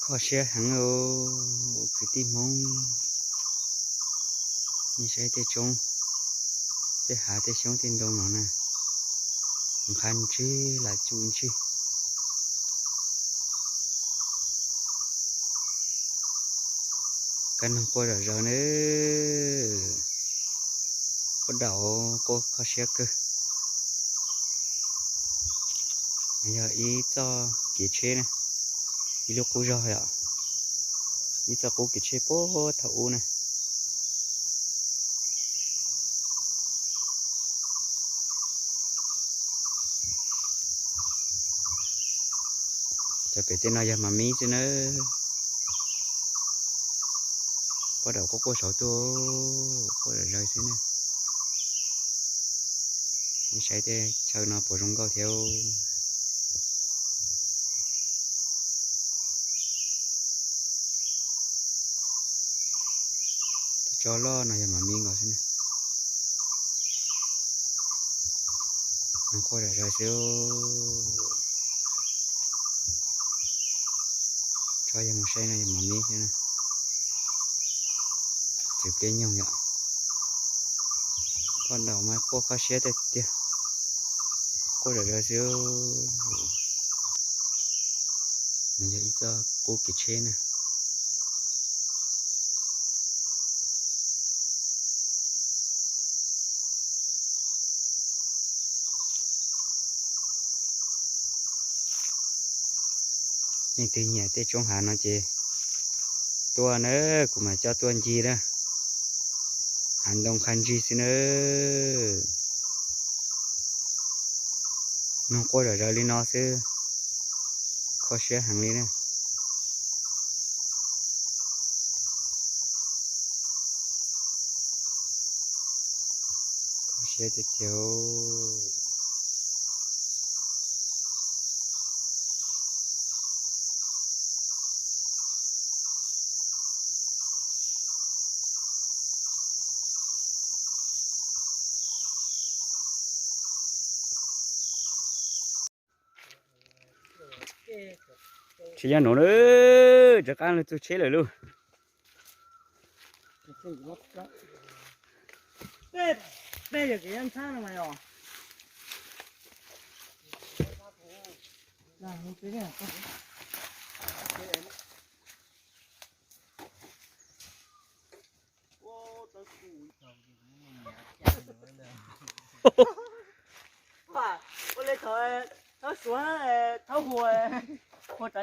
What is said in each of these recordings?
Kho siab heev kwv tij Hmoob, nej saib tej roob, tej hav tej xyoob tej ntoo no na, nqha ntsig lam cuj ntsig. Kab noog quaj zom zaws na, quaj daum quaj kho siab kawg. Yog ib txoj kev tsheb na, ib lub qub zog yom, ib txoj qub kev tsheb puag thaum ub na. Cov pem tej no yog mas mib xwb na. Quaj daum quaj quaj saud tuaj, quaj zom zaws xwb na. Nej saib tej chaw no puas zoo nkauj thiab. Tej tsob loj no yog mas mib nkaus xwb na. Quaj zom zaws xwb. Tsob yog mus saib no yog mas mib thiab na. Txiv pliaj nyoog yom. Quaj daum mas quaj kho siab tiag tiag. Quaj zom zaws xwb. Nws yog ib txoj qub kev tsheb na. Leej twg nyiam tej roob hav no ces tuaj na, kuv mam coj tuaj ncig na. Hav ntoo qha ntsig xwb na. Noog quaj zom zaws li no xwb, kho siab heev li na. Kho siab tiag tiag. Tsis yog nuav na, rov qab lug txug tsheb lawm lauj.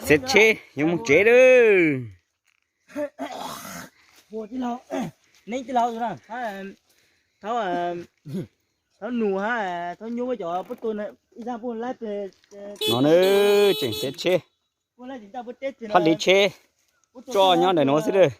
Xiav tsheb yuav moog tsev lawm. No na, tseem xiav tsheb, hab liv tsheb, tso nyob ntawm nuav xwb lawm.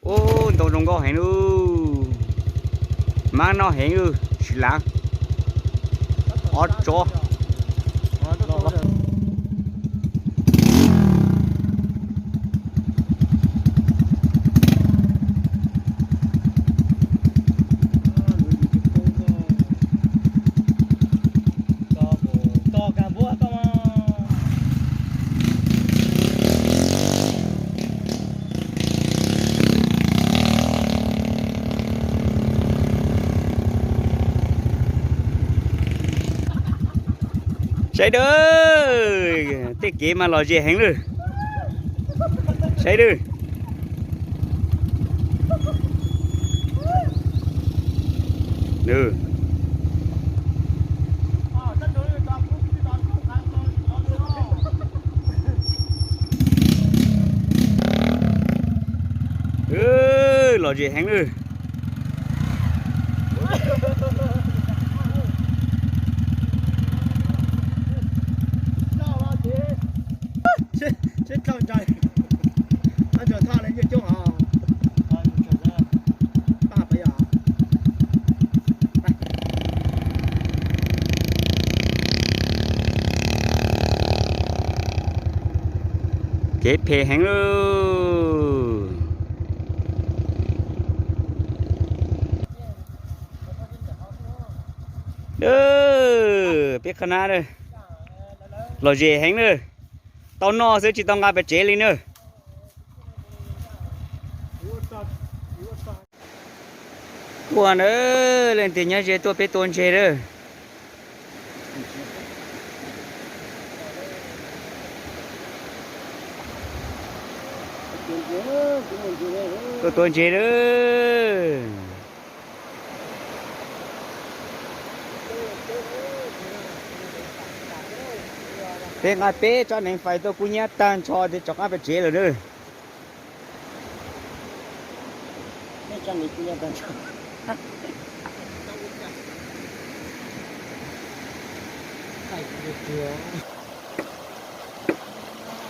Ub, ntau zoo nkauj heev lauj. Maab noj heev lauj, tsis lav. Ob tsov, saib dawb, tej kev mas lom zem heev lawm. Saib dawb. Lom zem heev lawm. Kev Phem phem heev lauj. Peb qhab nab lom zem heev na. Tau noj xwb tsis tau nqa pem tsev li na. Tuaj na, leej twg nyob ze tuaj peb tua ntses na. Tuaj tua ntses na. Peb nqa peb tsob neev fais tuaj kub hnyiab tag nrho ces rov qab pem tsev lawm na.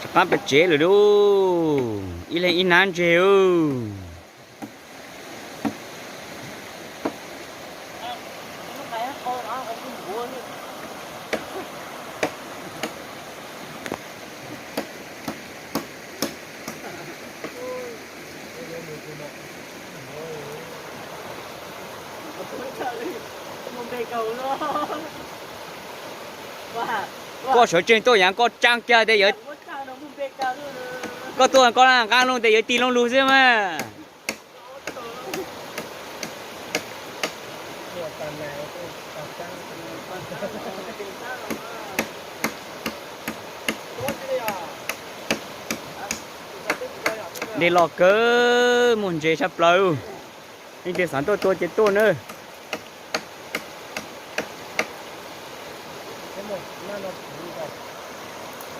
Rov qab pem tsev lawm lauj, ib leeg ib hnab ntses. Koj sawv tsees tuaj yaav koj tsaa kiag tias yawg, koj tuaj koj nqa loo tias yawg tig loo lug xwb mas. Dej loj kawg, muaj ntses tshaj plaws. Leej twg xav tuaj tua ces tuaj na.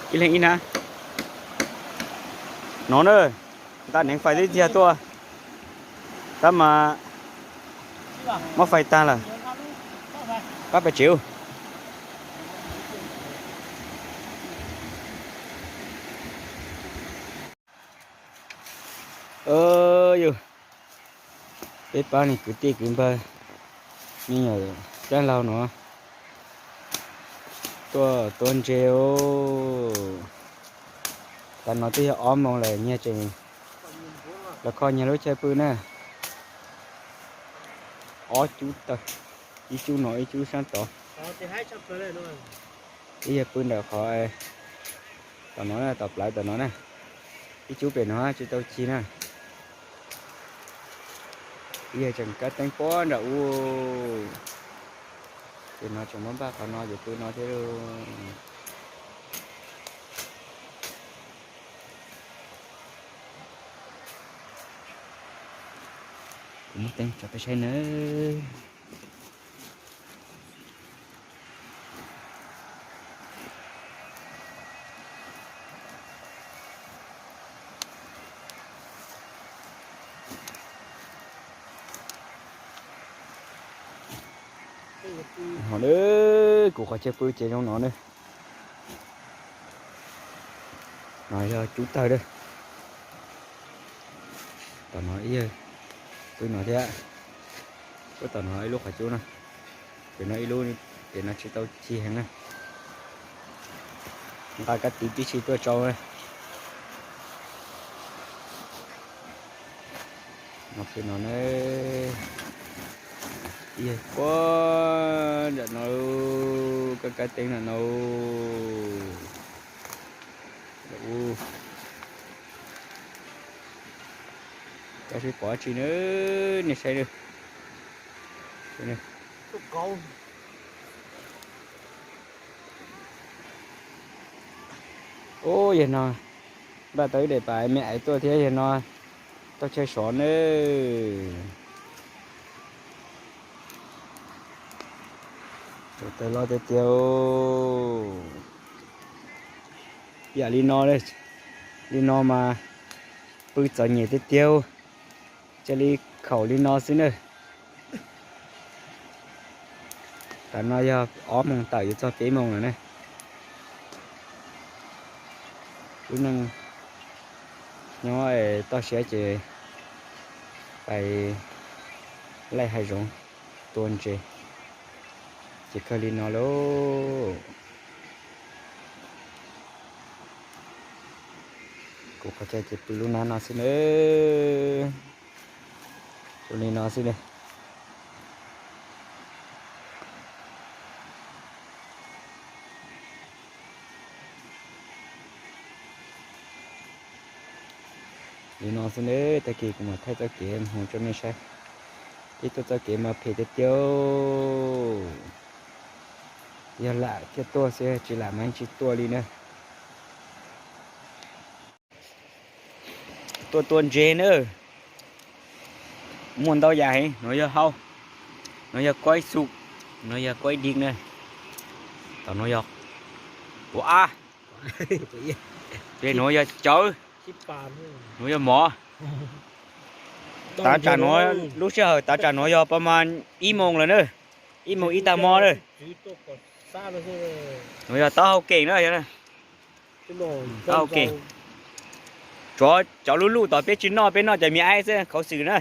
Ib leeg ib hnab. No na, nqa neev fais tib txiag tuaj, tab mas muab fais tag lawm. Pab pem tsev. Yus, peb pab niag kwv tij kwv npawg, me nyuam dab laug no tuaj tua ntses os. Tam no twb yog ob moos lawm nyias tseem los kho nyias lub chaw pw na. Ob cub tawg, ib cub no ib cub sab tod. Ib yawg pw ntawm qhov tom no, tom plawv tom no na. Ib cub pem no tsis tau cig na. Ib yawg tseem kab teeb puag nram ub. Ces no tseem muab npaj qhov no ces pw no thiab lauj. Kuv muab teeb tso peb saib nawb. Ho na, kuv qhov chaw pw ces zoo no na. No yog cub tawg na. Tom no ib yawg pw no thiab. Puag tom no ib lub qhov cub no. Pem no ib lub, pem no tsis tau cig heev na. Nqa kab tiv tib si tuaj tsau na. No pw no na. Ib yawg puag nram no, kab kab teeb nram no. Koj seb pom dab tsi na, nej saib na. Ub, yawg no npaj tau ib daim pam me aiv tuaj thiab, yawg no tau chaw sov nawb. Tau tawg loj tiag tiag. Yam li no, li no mas pw txom nyem tiag tiag. Cia li khaum li no xwb na. Tam no yog ob moos tawm yuav txog peb moos lawm ne. Lub neej nyob toj siab ces pais laij hav zoov tua ntses ces kawg li no lauj. Qhov chaw ces pw lub nab no xwb na. Zoo li no xwb na. Li no xwb na, tag kis kuv mam thaij txoj kev mus rau nej saib. Ib txoj txoj kev mas phem tiag tiag. Yog lam thiaj tuaj xwb, tsis lam mas tsis tuaj li na. Tuaj tua ntses na. Muaj ntau yam heev, nuav yog hau, nuav yog kuaib xu, nuav yog kuaib dig na. Tom nuav yog kuav ab, ces nuav yog cawv, nuav yog mov. Tav tsam nuav, lub sij hawm tav tsam nuav yog pab mas ib moos lawm na, ib moos ib tag hmo na. Nuav yog taub hau keem na, taub hau keem. Tsov, tsov lub luj tod peb tsis noj, peb noj cov me aib xwb, khuv xim na.